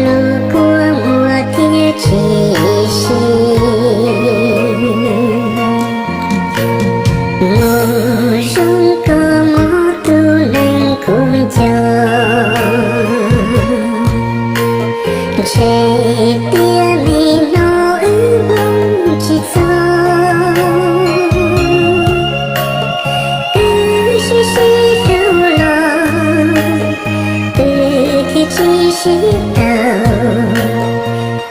Lub kua muag thiaj tsis sib. Mus zoo koj mob tus neeg kuv nco, ntshe tias nim no wb mus tsis txog. Wb sib sib hlub los wb thiaj tsis sib tau,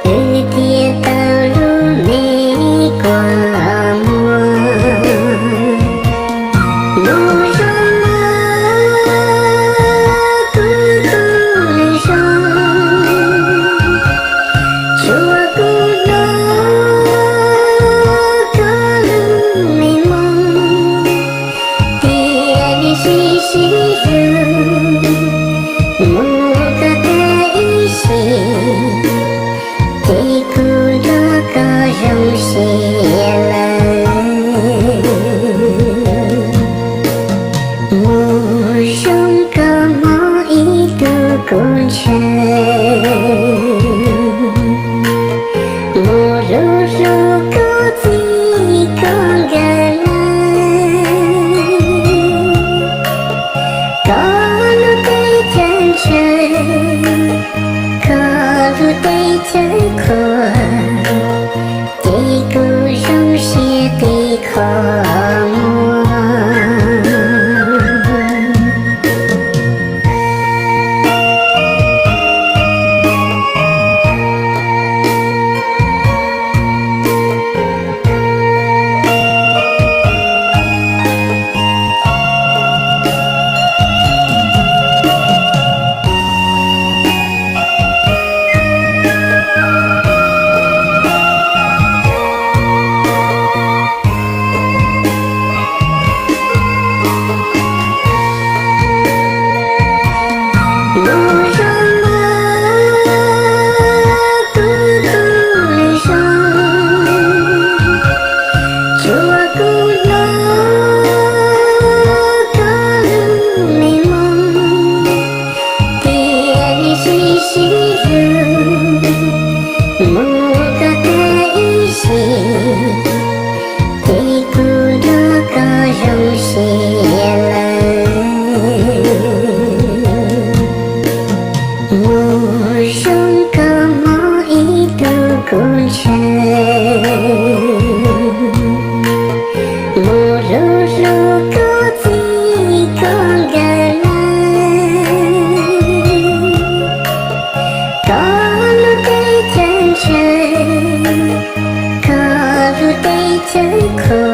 wb thiaj tau lub me kua muag. Mus zoo mas kuv tus neeg zoo, tsuav kuv hnov koj lub me moog, tias nws sib sib hlub mus kom tag ib sim, ces kuv nrog koj zoo siab lawm. Mus zoo koj mob ib tug kuv ntshaw, mus hlub hlub koj txij koj nkawm lawm. Koj lub teb chaws ntshaw, koj lub teb chaws qhua, ces kuv zoo siab tib qho muag. Mus zoo mas kuv tus neeg zoo, tsuav kuv hnov koj lub me moog, tias nws sib sib hlub mus kom tag ib sim, ces kuv nrog koj zoo siab lawm. Mus zoo koj mob ib tug kuv ntshaw, mus hlub hlub koj txij koj nkawm lawm. Koj lub teb chaws ntshaw, koj lub teb chaws qhua,